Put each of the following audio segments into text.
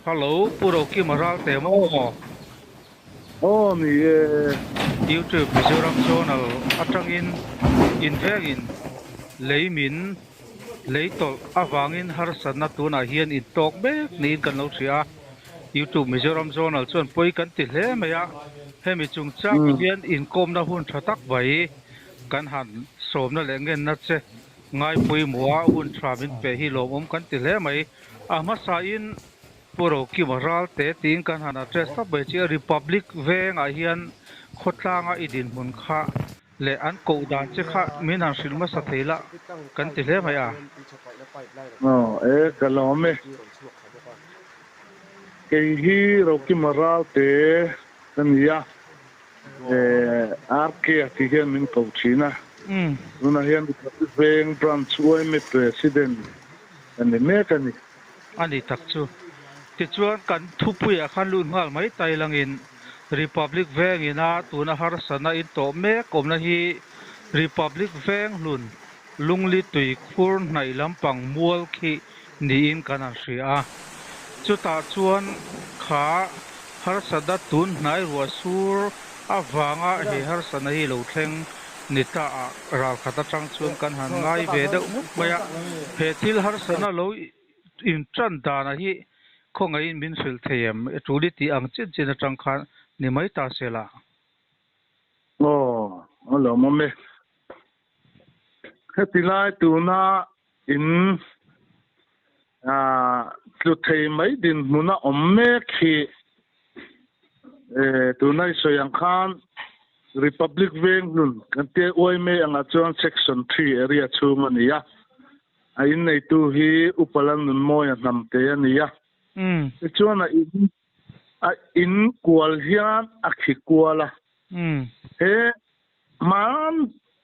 Hello, Pu Rokima Ralte maw? Aw ni e. YouTube Mizoram Zonal atangin invengin lei min lei tawlh avangin harsatna tunah hian intawk mek niin kan lo hria a. YouTube Mizoram Zonal chuan pawi kan ti hle mai a, hemi chungchangah hian inkawmna hun tha tak mai kan han sawmna leh ngenna che ngaipawimawha hun tha min pe hi lawmawm kan ti hle mai. A hmasain Pu Rokima Ralte tiin kan han address thlap mai che a, Republic vengah hian khawtlanga i dinhmun kha leh an koh dan che kha min han hrilh hmasa thei la kan ti hle mai a. Aw e, ka lawm e. Kei hi Rokima Ralte ka ni a, RK a tih hian min ko thin a. Tunah hian Republic Veng Branch yma President ka ni mek a ni. A ni tak chu. Tichuan kan thupuiah khan lut nghal mai tai langin Republic Vengina tuna harsatna in tawh mek awmna hi Republic Veng hlun Lungli tui khur hnaih lampang mual khi niin kan han hria a. Chutah chuan kha harsatna tun hnai ruah sur avanga he harsatna hi lo thleng ni ta ah ralkhat atang chuan kan han ngai ve deuh ngawt mai a. He thil harsatna lo intan danah hi khawngaihin min hrilh thei em? Tuli tih ang chin chin atang khan ni mai ta se la. Aw, a lawmawm e. Heti lai tuna in tlu thei mai dinhmun a awm mek hi tuna i sawi ang khan Republic Veng hlun kan tia uai mai angah chuan Section 3 area chhung a ni a, a inneitu hi Upa Lalnunmawia Hnamte a ni a. Tichuan a in a in kual hian a khi kual a. He Hman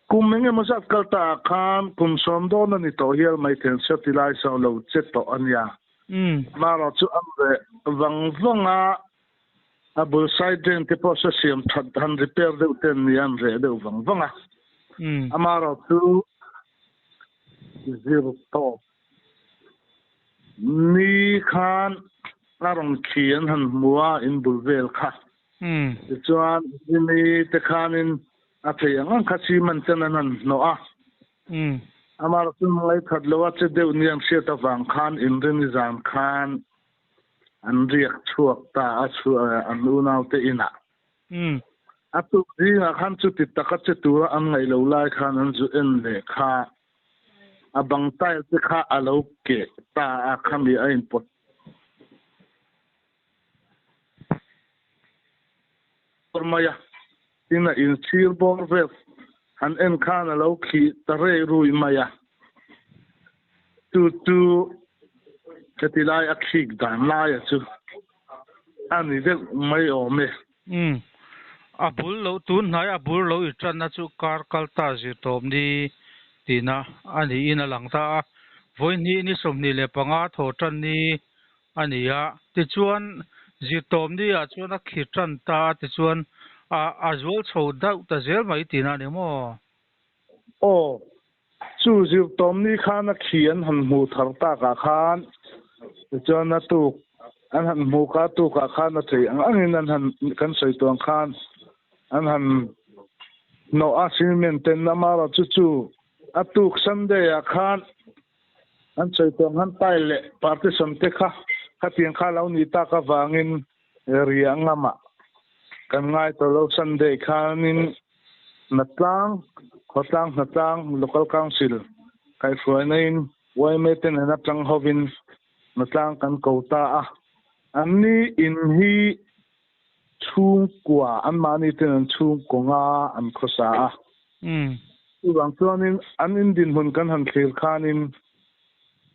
kum eng emaw zat kal ta ah khan kum sawm dawn a ni tawh hial mai then sia ti lai saw lo che tawh a nia. Marawh chu a reh vang vang a, a bul side drain te pawh saw siam that han repair deuh te an nia an reh deuh vang vang a. Amarawh chu zir tawp ni khan a rawn khi an han hmu a in bul vel kha. Tichuan Jimmy te khanin a thei ang ang kha cement ten an han hnawh a. Amah chu ngaihkhat lo a che deuh ni an hriat avang khan inrini zan khan an riak chhuak ta a an unaute inah. A tuk zingah khan chuti taka che tura an ngaih lo lai khan an zu en leh kha a bang tile te kha a lo keh ta a khami a inpawt Mai a, tin a inchhir bawr vel han en khan a lo khih ta rei rui mai a, chu chu heti lai a khik dan laia chu a ni deuh mai awm e. Umm. A bul lo tun hnai a bul lo i tanna chu kar kal ta zir tawp ni tihna a niin a lang ta a, vawihnih ni 25 thaw tan ni A ni a, tichuan zirtawmni ah chuan a khi tan ta a, tichuan a a zual chho deuh ta zel mai tihna a ni maw? Aw, chu zirtawmni khan a khi an han hmuh thar takah khan tichuan a tuk an han hmuh kha a tukah khan a thei ang angin an han kan sawi tawh ang khan an han hnawh a cement ten amarawh chu chu a tuk Sunday ah khan An sawi tawh ang han tile leh partition te kha khatiang kha lo nih tak avangin riah ngamah kan ngai tawh lo. Sunday khanin Hnatlang, Khawtlang Hnatlang Local Council kaihhruaina in yma te nena tang hovin Hnatlang kan ko ta a. Anni in hi chhungkua anmahni ten an chhungkaw nga an khawsa a. Chuvang chuanin an in dinhmun kan han thlir khanin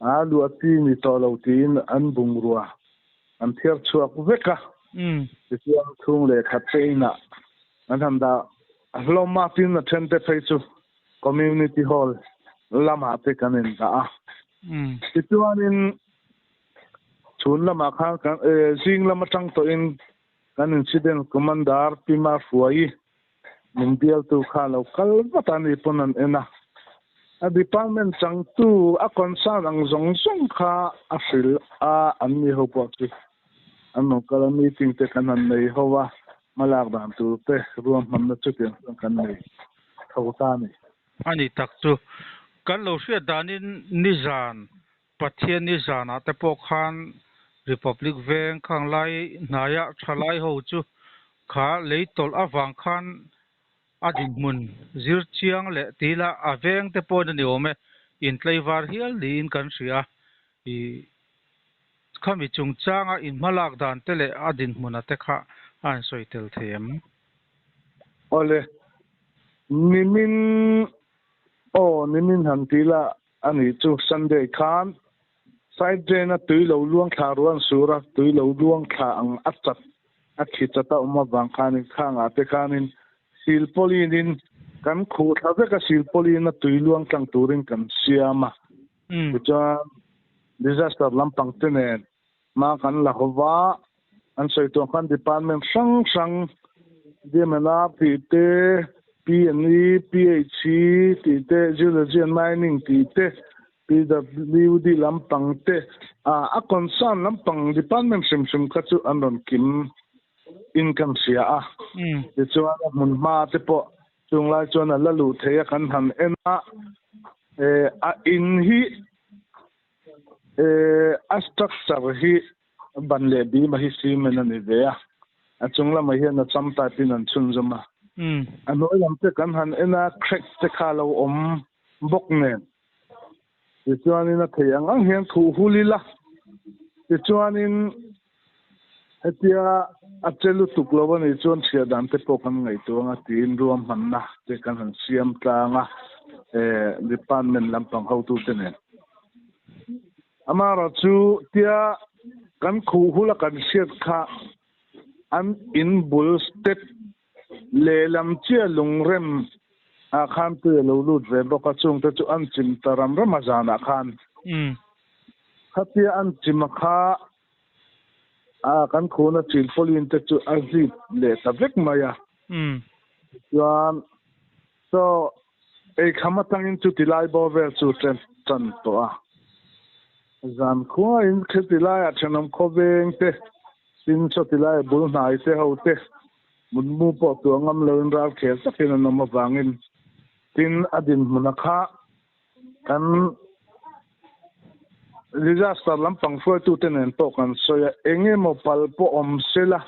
a luah chi ni tawh lo tiin an bungrua an thiar chhuak vek a. Tichuan chhung leh khat te inah an han dah hlawm a, tin a then te phei chu Community Hall lamah te kan indah a. Tichuanin Chhun lamah khan kan zing lam atang tawhin kan Incident Commander Pi Mahruai min bialtu kha a lo kal vat a, ani pawn an en a. A department changtu a concern ang zawng zawng kha a hrilh a, an ni ho pawh chu An rawn kal a, meeting te kan han nei ho a, hmalak dan tur te ruahmanna chutiang chuan kan nei tho ta a ni. A ni tak chu kan lo hriat danin nizan Pathian nizanah te pawh khan Republic veng khang lai hnaia thalai ho chu kha lei tawlh avang khan a dinhmun zir chiang leh tila a veng te pawhin a ni awm e, intlaivar hial niin kan hria. Ih khami chungchanga inhmalak dan te leh a dinhmuna te kha a han sawi tel thei em? Awle, nimin aw nimin han ti la a nih chu Sunday khan side drain a tui lo luang thla ruan sur a, tui lo luang thla ang a chat a khi chat a awm avang khanin khangah te khanin silpawlinin kan khuh thla vek a silpawlin a tui luang tlang turin kan siam a. Tichuan disaster lampang te nen hma kan la ho va, an sawi tuah khan department hrang hrang DMNR tih te, PNE, PHC tih te, Geology and Mining tih te, PWD lampang te, a concern lampang department hrim hrim kha chu an rawn kim in kan hria a. Tichuan a hmun hma te pawh Chung lai chuan a la luh thei a kan han en a, a in hi a structure hi ban leh bima hi cement a ni ve a, a chung lamah hian a cham type in an chhunzawm a, a hnuai lam te kan han en a crack te kha a lo awm bawk nen tichuanin a thei ang ang hian khuh hul ila tichuanin Hetia a che lutuk lo a nih chuan chhiah dan te pawh kan ngaihtuah anga tiin ruahmanna te kan han siam tlang a, department lampang hotute nen. Amaherawh chu tia kan khuh hula kan hriat kha an in bul step lehlam chiah lungrem ah khan tui a lo lut ve bawk a, chungte chu an chim ta ram ram a zanah khan. Khatia an chim a kha a kan khuna silpawlin te chu a zip leh ta vek mai a. Tichuan chaw eikham atangin chu tilai bawr vel chu chen tan tawh a. Zan khuain kheti laiah thenawm khawveng te, tin chaw tilai bul hnai te ho te mutmu pawh tuah ngam loin ral khel takin an awm avangin tin a dinhmuna kha Kan disaster lampang hruaitute nen pawh kan sawi a, eng emaw pal pawh awm sela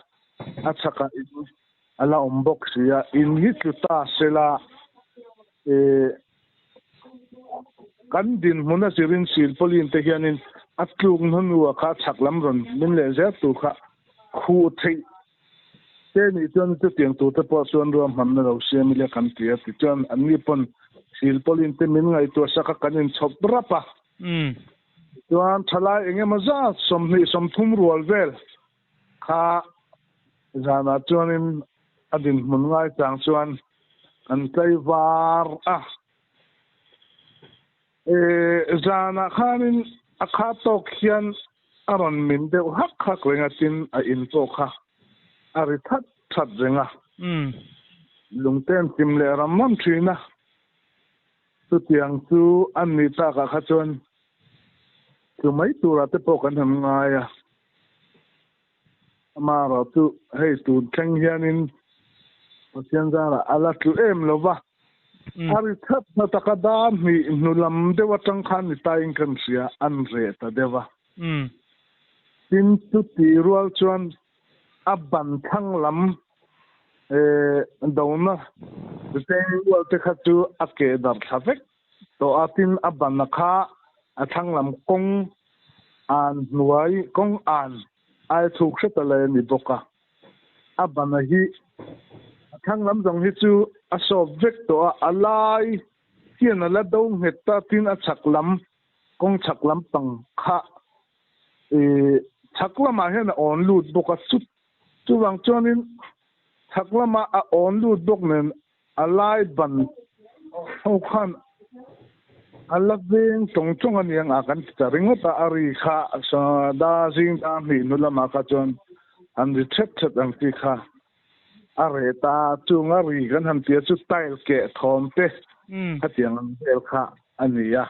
a chhakah in a la awm bawk si a, in hi tlu ta sela ih kan dinhmun a zirin silpawlin te hianin a tluk hnuhnua kha chhak lam rawn min leh zel tur kha khuh theih Te nih chuan chutiang tur te pawh chuan ruahmanna lo siam ila kan ti a, tichuan anni pawn silpawlin te min ngaihtuah sak a kan inchhawp rap a. Tichuan thalai eng emaw zat 20 30 rual vel kha zanah chuanin a dinhmun ngaichang chuan kan tlaivar a. Zanah khanin a kha tawk hian a rawn min deuh hak hak reng a, tin a in pawh kha a ri that that reng a. Lungten chim leh ram ram thin a, chutiang chu an nih takah kha chuan tlu mai turah te pawh kan han ngai a. Amaherawh chu hei tun thleng hianin Pathian zarah a la tlu em lo va, a ri that hna taka dar hnih hnu lam deuh atang khan ni tain kan hria, an reh ta deuh a. Tin, chuti rual chuan a ban thlang lam dona zeng rual te kha chu a keh dar thla vek tawh a, tin a ban a kha a thlang lam kawng an hnuai kawng an ai thuk hret a lei a ni bawk a, a ban a hi a thlang lam zawng hi chu a sawp vek tawh a, a lai hian a la do nghet ta, tin a chhak lam kawng chhak lam pang kha ih chhak lamah hian a awn lut bawk a, chu chuvang chuanin chhak lama a awn lut bawk nen A lai ban ho khan a la veng tawng tawng a niang a kan ti ta ringawt a, a ri kha da zing da hnih hnu lamah kha chuan an ri thet thet ang chi kha a reh ta a, chung a ri kan han tia chu tile keh thawm te khatiang ang vel kha a ni a,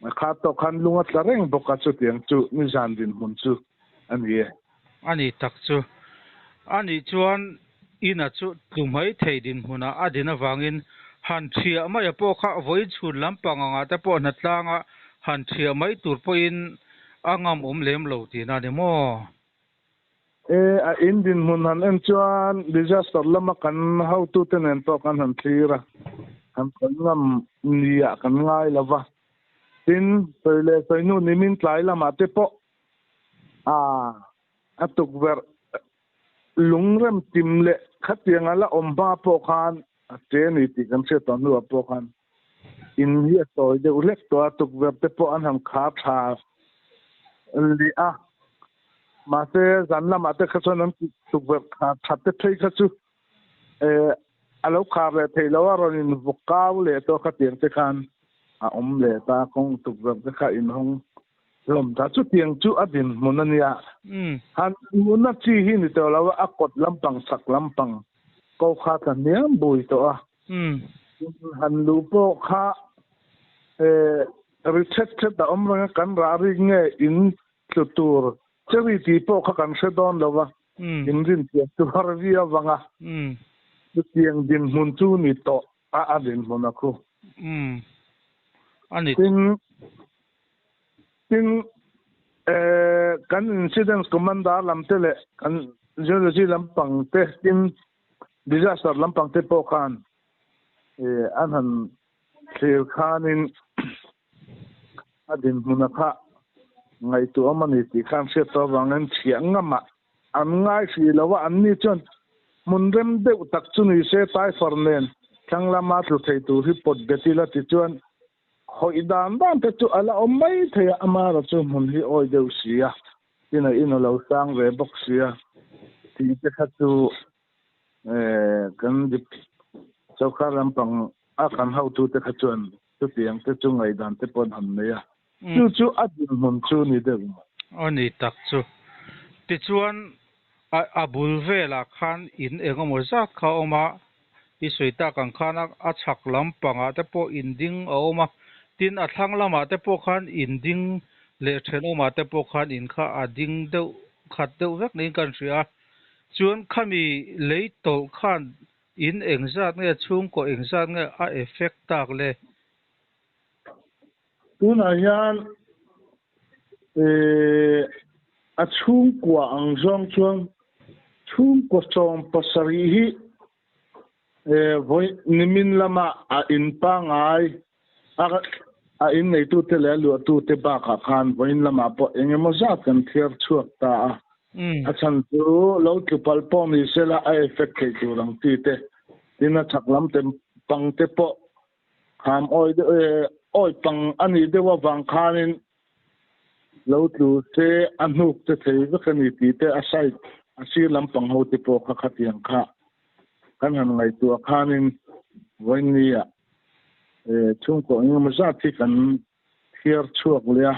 a kha tawk khan lung a tla reng bawk a chutiang chu nizan dinhmun chu a ni e. A ni tak chu. A nih chuan ina chu tlu mai thei dinhmunah a din avangin han thiah mai a pawh kha vawiin chhun lampang angah te pawh hnatlanga han thiah mai tur pawhin a ngam awm lem lo tihna a ni maw? E, a in dinhmun han en chuan disaster lama kan hotute nen pawh kan han thlir a, kan sawi ngam niah kan ngai lo va. Tin, sawi leh sawi hnu nimin tlai lamah te pawh a a tukverh lungrem tim leh khatiang a la awm hma pawh khan a che a ni tih kan hriat tawh hnuah pawh khan in hi a sawi deuh hlek tawh a, tukverh te pawh an han khar tha leh a, mahse zan lamah te kha chuan an tukverh khar that te phei kha chu eh a lo khar leh theih loh a, rawn in vawk kau leh tawh khatiang te khan a awm leh ta, kawng tukverh te kha inhawng hlawm ta. Chutiang chu a dinhmun a nia. Han hmuhna chi hi ni tawh lo a, a kawt lampang chak lampang ko kha tla hniam bui tawh a. Han luh pawh kha ri thet thet a awm reng a, kan rah rik nge in tlu tur cherry tih pawh kha kan hre dawn lo a, in rin pian chu har viau vang a. Chutiang dinhmun chu ni tawh a, a dinhmun a khu. A ni. Tin, Tin, kan Incident Commander lam te leh kan Geology lampang te, tin Disaster lampang te pawh khan an han thlir khanin a dinhmuna kha ngaihtuah awm a ni tih khan hriat tawh avangin chhiah ngamah an ngai hrih lo a, anni chuan hmun rem deuh tak chu ni se Taifar nen thlang lama tlu thei tur hi pawt bet ila tichuan Hawi dan dan te chu a la awm mai thei a, Amara chu hmun hi awi deuh si a, tin a in a lo sang ve bawk si a, tih te kha chu kan dip sawrkar lampang a kan hotu te kha chuan chutiang te chu ngaihdan te pawh an han nei a, chu chu a dinhmun chu ni deuh maw? A ni tak chu. Tichuan a bul velah khan in eng emaw zat kha a awm a, I sawi tak ang khan a chhak lampangah te pawh in ding a awm a, tin a thlang lamah te pawh khan in ding leh thenawmah te pawh khan in kha a ding deuh khat deuh vek niin kan hria a. Chuan khami lei tawlh khan in engzat nge chhungkaw engzat nge a effect tak le? Tunah hian a chhungkua ang zawng chuan chhungkaw 70 hi vawi nimin lama a in pangai a in neitute leh a luahtute bakah khan vawiin lamah pawh eng emaw zat kan thiar chhuak ta a. A chhan chu lo tlu palh pawh ni sela a effect thei tur ang chi te, tin a chhak lam te pang te pawh Kham awi deuh e, awi pang a nih deuh avang khanin lo tlu se a hnuk che thei vek a ni tih te a side a sir lampang ho te pawh kha khatiang kha kan han ngaihtuah khanin vawinia chhungkaw engemaw zat hi kan thiar chhuak leh a.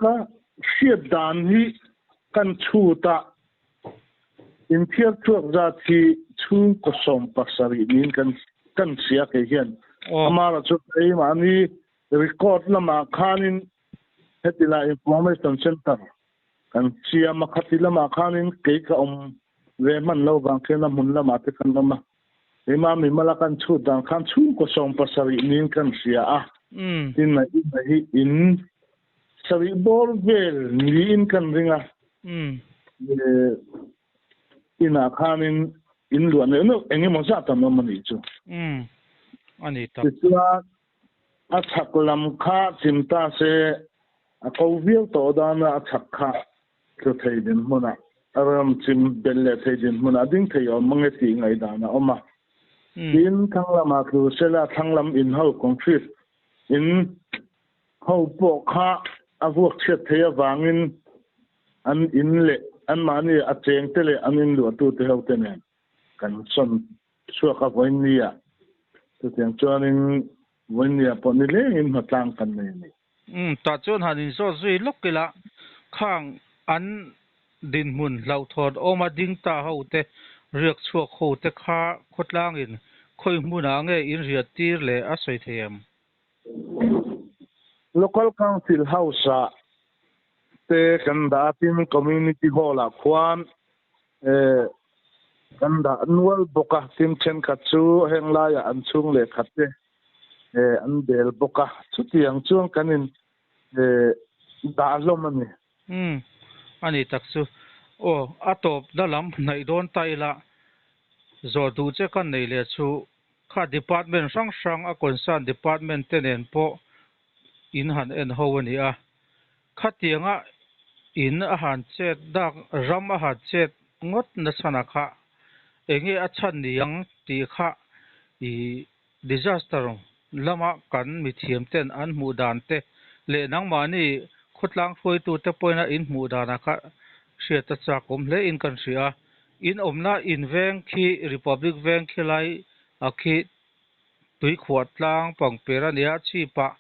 Ka hriat dan hi kan chhut a, inthiar chhuak zat hi chhungkaw 70 niin kan kan hria kei hian. Amara chu keimahni record lamah khanin heti lah information center kan siam a, khati lamah khanin kei ka awm ve hman lo vang khian a hmun lamah te kan awm a. Keimah mimala kan chhut dan khan chhungkaw 70 niin kan hria a, tin a in hi in sarih bawr vel niin kan ring a, inah khanin in luah neuh neuh eng emaw zat an awm a nih chu. Tichuan a chhak lam kha chim ta se a ko viau tawh dana a chhak kha Tlu thei dinhmunah a ram chim belh leh thei dinhmunah a ding thei awm mange tih ngaihdan a awm a. Tin, thlang lamah tlu sela thlang lam in ho concrete in ho pawh kha a vuak chhiat thei avangin an in leh anmahni a chengte leh an inluahtute ho te nen kan sawn chhuak a vawiinnia. Chutiang chuanin vawiinnia pawh ni lengin hmatlang kan nei a ni. Umm, tah chuan han inzawt zui lawk ila, khang an dinhmun hlauhthawn awma ding ta ho te, riak chhuak ho te kha khawtlangin khawi hmunah nge in riah tir leh a sawi thei em? Local Council House-ah te kan dah a, tin community hall ah khuan eh kan dah nual bawk a, tin thenkhat chu heng laiah an chhung leh khat te eh an bel bawk a, chutiang chuan kan in eh dah hlawm a ni. Umm a ni tak chu. Aw a tawpna lam hnaih dawn ta ila zawh duh che kan nei leh chu kha department hrang hrang a concern department te nen pawh in han en ho a ni a. Khatianga in a han chet dak ram a han chet ngawt nachhan kha enge a chhan ni ang tih kha ih disaster lama kan mithiam ten an hmuh dan te leh nangmahni khawtlang hruaitu te pawhin a in hmuh danah kha hriat a chak awm hle in kan hria a. In awmna in veng khi Republic veng khi lai a khi tuikhuah tlang pangper a nia chhipah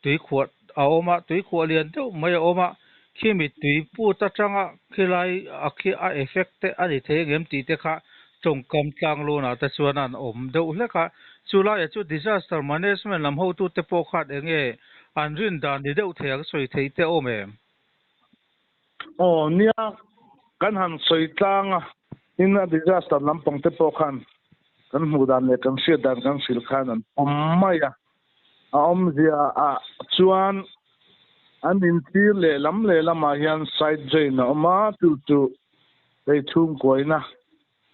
tuikhuah a awm a tuikhuah lian deuh mai a awm a khimi tui put atanga khilai a khi a effect te a ni thei angem tih te kha tawngkam tlang lawnah te chuan an awm deuh hlek a chulaiah chu disaster management lam hotute pawh khan eng nge an rin dan ni deuh thei ang sawi theih te awm em? Aw nia, kan han sawi tlang a, tin a disaster lampang te pawh khan kan hmuh dan leh kan hriat dan kan hrilh khan an awm mai a, a awmzia ah chuan an intir lehlam lehlamah hian side drain a awm a, chu chu lei chhungkuaina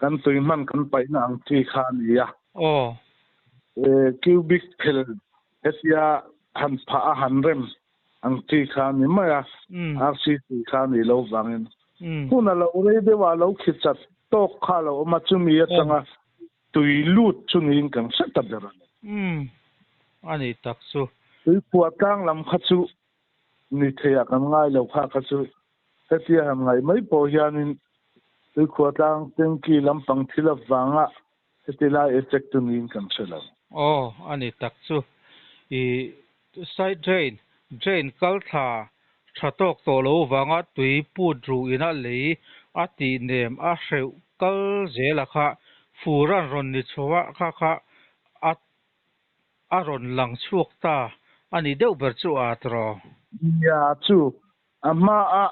kan tui hman kan paihna ang chi kha a ni a. Aw. Cubic phel hetia han phah a han rem ang chi kha a ni mai a, RCC kha a nih loh vangin hun a lo rei deuh a, a lo khi chat tawk kha a lo awm a, chumi atanga tui lut chu niin kan hre ta ber a ni. Umm, a ni tak chu. Tuikhuah tlang lam kha chu ni theiah kan ngai lo kha kha chu hetia han ngaih mai pawh hianin tuikhuah tlang tanky lampang thil avanga heti lai effect chu niin kan hre lo. Aw, a ni tak chu. I side drain, drain kal thla tha tawk tawh lo vanga tui put ru ina lei a tih nem a hreuh kal zel a kha fur an rawn ni chho a kha kha a a rawn lang chhuak ta a ni deuh ber chu a tawh. Nia chu a hma a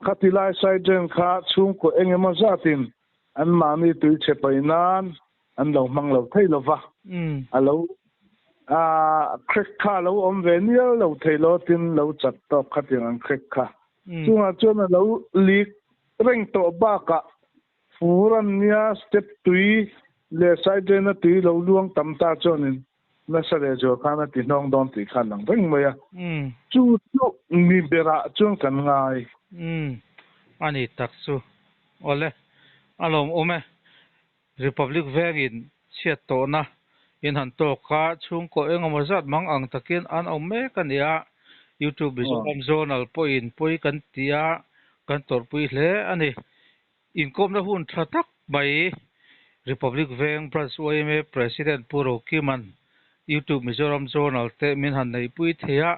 khati lai side drain kha chhungkaw eng emaw zatin an mahni tui chhe paih nan an lo hmang lo thei lo va, a lo crack kha a lo awm ve nial lo thei lo tin lo chat tawk khatiang ang crack kha chungah chuan a lo leak reng tawh bakah fur an nia step tui leh side drain a tui lo luang tam ta chuanin nasa leh zual khan a ti hnawng dawn tih kha a lang reng mai a, chu chu mi berah chuan kan ngai. Umm, a ni tak chu. Awle, a lawmawm e. Republic vengin chhiat tawhna in han tawk a, chhungkaw engemaw zat mang ang takin an awm mek a ni a, YouTube Mizoram Zonal pawhin pawi kan ti a, kan tawrhpui hle a ni. Inkawmna hun tha tak mai Republic Veng Branch yma President Pu Rokiman YouTube Mizoram Journal te min han neihpui thei a,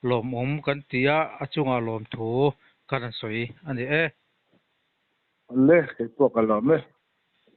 lawmawm kan ti a, a chungah lawmthu kan han sawi a ni e. Le, kei pawh ka lawm e.